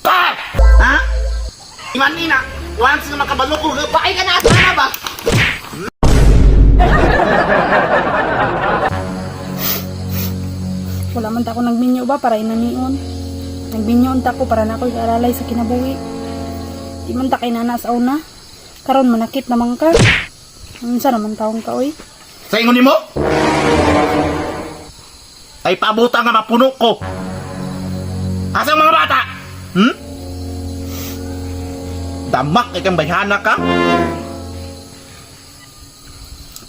Pa! Ha? Iman ni na. Once nga makabalo ko, Bakit ka na asana ba? Wala man ta ako nagminyo ba para inanion. Nagminyo unta ko para na ako'y kaalalay sa kinabuhi. Di man ta kay nana sa una. Karon manakit naman ka. Unsa naman taong ka oy? Sa ingon nimo? Ay pabuta nga mapuno ko. Asa ang mga bata? Hmm? Damak kay kang bayhana ka?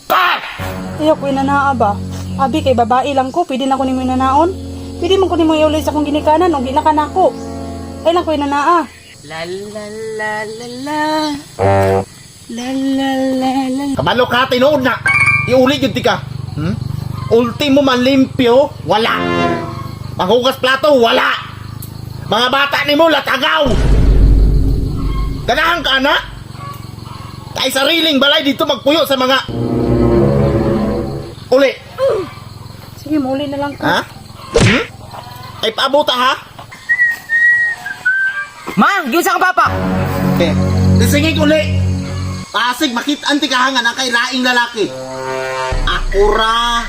Pa! Ayaw ko inanaa ba? Abi kay babae lang ko, pwede na ko nimo inanaon. Pwede man ko nimo iulay sa akong ginikanan og gina ka nako. Ay lang ko inanaa. La la la la la. La la la la. Kabalo ka, tinuod na. Iuli yun ti ka. Hmm? Ultimo manlimpyo, wala. Manghugas plato, wala. Mga bata nimo latagaw. Ganahan ka na? Kay sariling balay dito magpuyo sa mga uli. Sige, muli na lang ko. Ha? Hmm? Ay paabota ha? Ma, giunsa ka papa? Okay. Tisingig uli. Pasig makit-an ti kahangan ang kay laing lalaki. Ako ra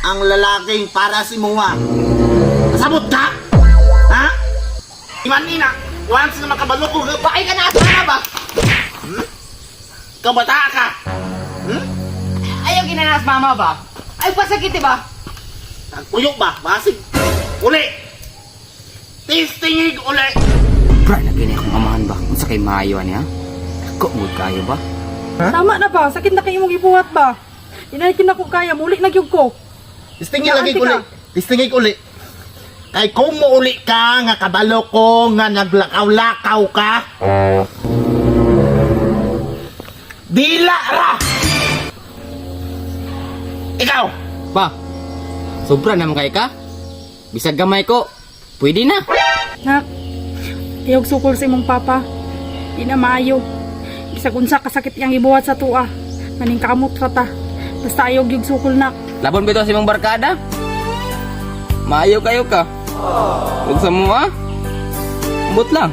ang lalaking para si imuha. Kasabot ka? Ha? Iman ni na. Once na makabalo ko, Bakit ka na asana ba? ikaw bata ka. Hmm? Ayaw ginanas mama ba? Ay pasakit ba? Nagpuyo ba? Basig. Uli. Tistingig uli. Bra, lagi na akong amahan ba? Unsa kay maayo ani ha? Ako mood kayo ba? Tama na ba? Sakit na kay imong ibuhat ba? Inay na ko kaya, muli na gyud ko. Tistingig Yaan, lagi tika. uli. Tistingig uli. Kay kung muuli ka nga kabalo ko nga naglakaw-lakaw ka. Dila ra. Ikaw, Pa, sobra naman kay ka. Bisag gamay ko, pwede na. Nak, ayaw sukol sa imong papa. Di na maayo. Bisag unsa kasakit iyang ibuhat sa tuwa. Maning kamot ra ta. Basta ayaw gyud sukol nak. Labon bitaw sa imong barkada. Maayo kayo ka. Ug sa mo ah. Ambot lang.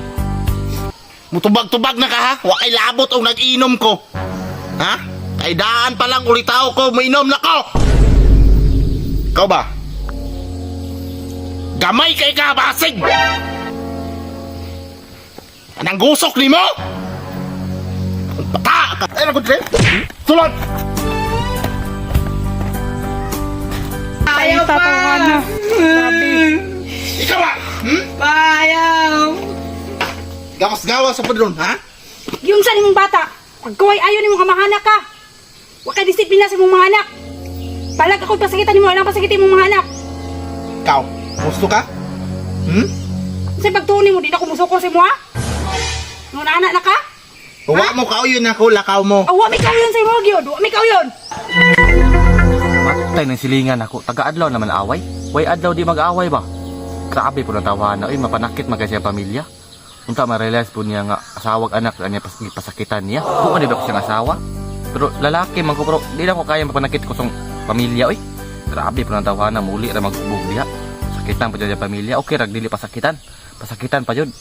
mutubag-tubag na ka ha. Wa kay labot og nag-inom ko. Ha? Kay daan pa lang ulitaw ko, mainom na ko. Ikaw ba? Gamay kay ka, basig! Anang gusok nimo? Bata ka! Ay, naku, Dre. Sulod! Ayaw pa. Na. Grabe. Ikaw ba? Hmm? Payaw. Gawas-gawas sa padron, ha? Giunsa nimong bata. Pagkuway ayo nimong kamahana ka. Wa kay disiplina sa imong mga anak. Palag ako pasakitan nimo, alang pasakitin imong mga anak. Ikaw, gusto ka? Hmm? Unsay pagtuon nimo di na ko musukol sa imo ha? Nung anak na ka? Huwa mo kauyon ako, lakaw mo. Awa mi kauyon sa imo gyud, wa mi kauyon. Matay ng silingan ako. Taga-adlaw naman away. Way adlaw di mag-away ba? Grabe po ng tawahan na. Uy, mapanakit man kay siya pamilya. Unta ma-realize po niya nga asawag anak na niya gipasakitan niya. Kung ano ba ko siyang asawa? Pero lalaki man ko pero di na ko kaya mapanakit ko song pamilya oy. Grabe po ng tawahan na muli ra maghubog diha. Sakitan pa jud niya pamilya. Okay rag dili pasakitan. Pasakitan pa jud.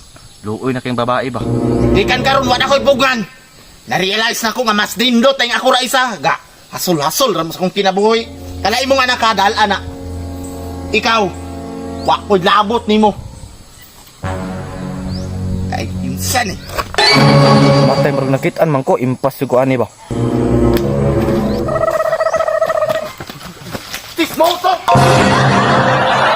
Luoy na kayong babae ba? Gikan karon wa na ko'y bugan. Na-realize na ko nga mas nindot ang ako ra isa. Ga, hasol-hasol ra mas akong kinabuhi. Kana imong anak ka, dahil anak. Ikaw, wa ko'y labot nimo. Ay, insan eh. Matay marag nakitaan man ko impas ko ani ba. Tismoso!